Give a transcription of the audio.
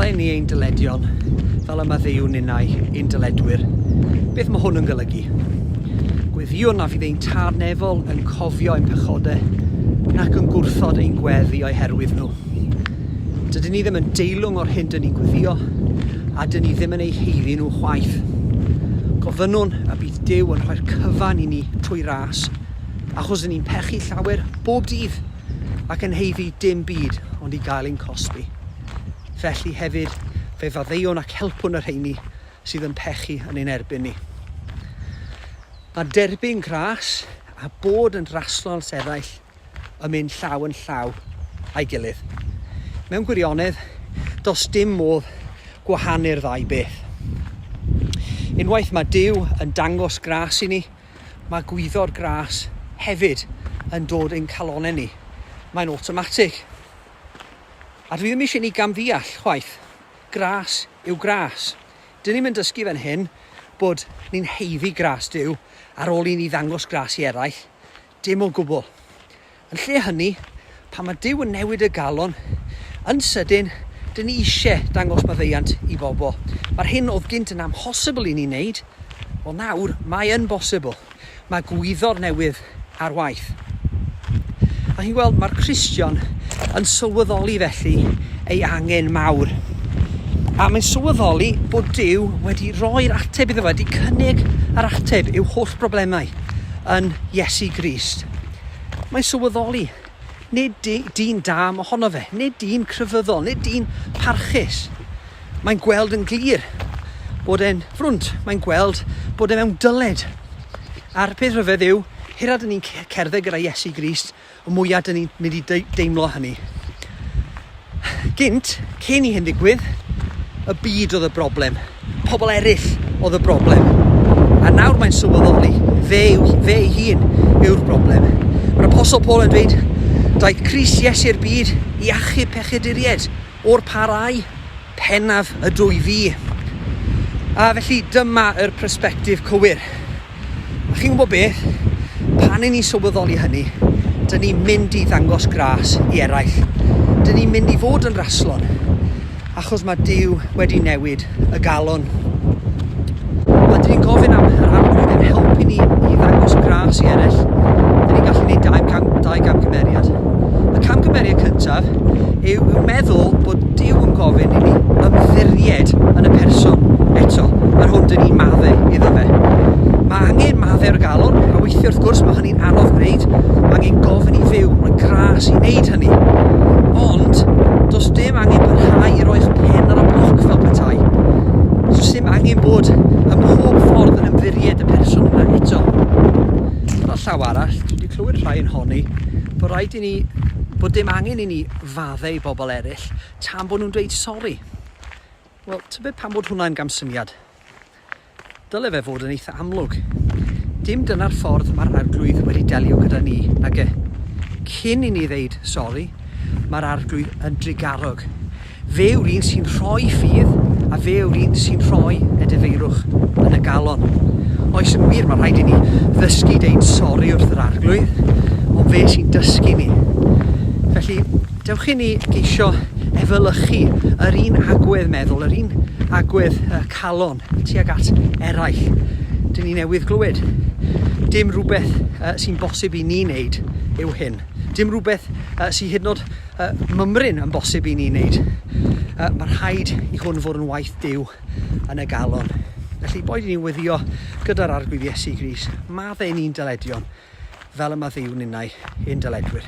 Maddau ni ein dyledion, fel y maddeuwn ninnau ein dyledwyr. Beth mae hwn yn golygu? Gweddïwn na fydd ein Tad nefol yn cofio ein pechodau, nac yn gwrthod ein gweddi o'i herwydd nhw. Dydyn ni ddim yn deilwng o'r hyn dyn ni'n gweddio, a dyn ni ddim yn eu heiddi nhw chwaith. Gofynnwn y bydd Duw yn rhoi'r cyfan i ni trwy ras, achos dyn ni'n pechu llawer bob dydd ac yn haeddu dim byd ond i gael ein cosbi. Felly hefyd, fe faddeuwn ac helpwn y rheini sydd yn pechu yn ein erbyn ni. Mae derbyn gras a bod yn raslon at eraill yn mynd llaw yn llaw â'i gilydd. Mewn gwirionedd, does dim modd gwahanu'r ddau beth. Unwaith mae Duw yn dangos gras i ni, Mae gwyddor gras hefyd yn dod i'n calonnau ni. Mae'n awtomatig. A dwi ddim eisiau ni gamddeall chwaith. Gras yw gras. Dyn ni'm yn dysgu fan hyn bod ni'n haeddu gras Duw ar ôl i ni ddangos gras i eraill. Dim o gwbl. Yn lle hynny, pan mae Duw yn newid y galon, yn sydyn, dyn ni eisiau dangos maddeuant i bobl. Mae'r hyn oedd gynt yn amhosibl i ni wneud, wel nawr mae yn bosibl. Mae gwyddor newydd ar waith. A chi'n gweld, mae'r Cristion yn sylweddoli felly ei angen mawr. A mae'n sylweddoli bod Duw wedi rhoi'r ateb iddo fe, wedi cynnig yr ateb i'w holl broblemau yn Iesu Grist. Mae'n sylweddoli, nid dyn da mohono fe, nid dyn crefyddol, nid dyn parchus. Mae'n gweld yn glir bod e'n frwnt, mae'n gweld bod e mewn dyled. A'r peth rhyfedd yw, hira dyn ni'n cerdded gyda Iesu Grist, y mwyaf dyn ni'n mynd i deimlo hynny. Gynt, cyn i hyn ddigwydd, y byd oedd y broblem. Pobl eraill oedd y broblem. A nawr mae'n sylweddoli, fe, yw, fe ei hun yw'r broblem. Mae'r Apostol Paul yn dweud, daeth Crist Iesu i'r byd i achub pechaduriaid o'r parau pennaf y dwy fi. A felly dyma yr persbectif cywir. A chi'n gwybod beth? Pan i ni'n sylweddoli hynny, dyn ni'n mynd i ddangos gras i eraill. Dyn ni'n mynd i fod yn raslon, achos mae Duw wedi newid y galon. Pan dyn ni'n gofyn am yr Arglwydd yn helpu ni i ddangos gras i eraill, dyn ni'n gallu gwneud dau, cam, dau gamgymeriad. Y camgymeriad cyntaf yw, yw meddwl bod Duw yn gofyn i ni ymddiried yn y person eto, yr hwn dyn ni'n maddau iddo fe. Mae angen maddau o'r galon, a weithiau wrth gwrs mae hynny'n anodd gwneud, mae angen gofyn i Dduw roi gras i wneud hynny. Ond, does dim angen parhau i roi'ch pen ar y bloc fel petai. Does dim angen bod ym mhob ffordd yn ymddiried y person yna eto. Ar y llaw arall, dwi wedi clywed rhai yn honni bod rhaid i ni, bod dim angen i ni faddau i bobl eraill tan bod nhw'n dweud sori. Wel, tybed pam bod hwnna'n gamsyniad? Dyle fe fod yn eitha amlwg. Dim dyna'r ffordd mae'r Arglwydd wedi delio gyda ni, nage? Cyn i ni ddeud sori, mae'r Arglwydd yn drugarog. Fe yw'r un sy'n rhoi ffydd, a fe yw'r un sy'n rhoi edifeirwch yn y galon. Oes yn wir, mae rhaid i ni ddysgu deud sori wrth yr Arglwydd, ond fe sy'n dysgu ni. Felly, dewch i ni geisio efelychu yr un agwedd meddwl, yr un agwedd calon tuag at eraill. Dyn ni newydd glywed. Dim rhywbeth sy'n bosib i ni wneud yw hyn. Dim rhywbeth sy'n hyd yn oed mymryn yn bosib i ni wneud. Mae rhaid i hwn fod yn waith Duw yn y galon. Felly, boed i ni weddio gyda'r Arglwydd Iesu Grist, maddau ni'n dyledion, fel y maddeuwn ninnau ein dyledwyr.